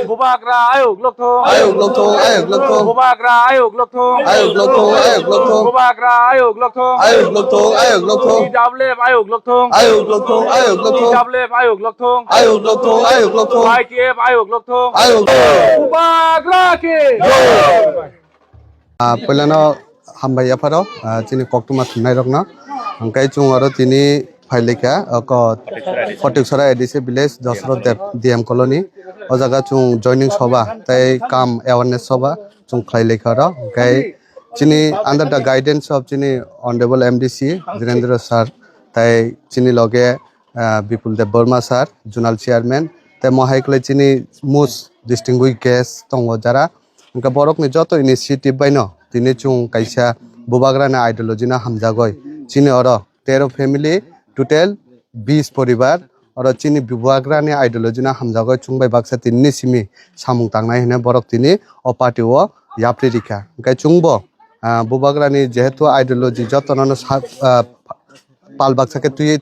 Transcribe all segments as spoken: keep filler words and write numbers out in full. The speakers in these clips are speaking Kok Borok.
Bubagra ayuk lokthung. Ayuk lokthung, ayuk lokthung. Bubagra ayuk lokthung. Ayuk lokthung, ayuk lokthung. Bubagra ayuk lokthung. Ayuk lokthung, ayuk lokthung. T W F ayuk lokthung. Ayuk lokthung, ayuk lokthung. T W F ayuk lokthung. Ayuk lokthung, ayuk lokthung. Y T F ayuk lokthung. Ayuk. Bubagra ki. Ah, puilano hambai yapharo, ah, chini koktwma thumnairokno. Hwnkhe chwng oro tini phailikha, oko Photiksora A D C village, Dosro Deb-, D M colony. O jaga chwng joining soba tei kam awareness soba chwng khlailaikha oro. Hwnkhe chini under the guidance of chini Honorable M D C Jirendra sir, tei chini loge, ah, Bipul Deb Barma sir, zonal chairman, tei mohai khlai chini most distinguished guest tongo jara. Hwnkhe borokni joto initiative baino tini chwng kaisa bubagrani ideology no hamjagoi. Chini oro tero family, total bis poribar. Oro chini bubagrani ideology no hamjagoi chwng bai baksa tinini simi samung tangnai hwnwi borok tini o party o yapri rikha. Hwnkhe chwngbo, ah, bubagrani jehetu ideology jotono no sa-, ah, pal baksa khe twi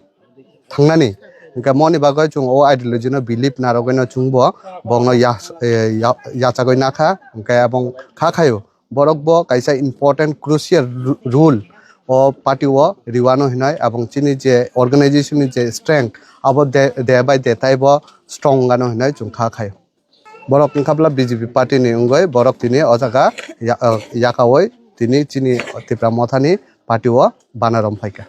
thangnani. Hwnkhe moni bagwi chwng o ideology no believe narwgwino chwngbo bongno ya-, eh, ya-, yachagwi nakha, hwnkhe abong kha khaio. Borok bo kaisa important crucial ru-, role o party o riwano hinoi, abong chini je organization ni je strength abo de, day by day taibo strong wngano hinoi chwng kha khaio. Borok wngkha bwla B J P party ni wngwi borok tini o jaga ya-, eh, yakaui tini chini Tipra Mothani party o bana rom phaikha.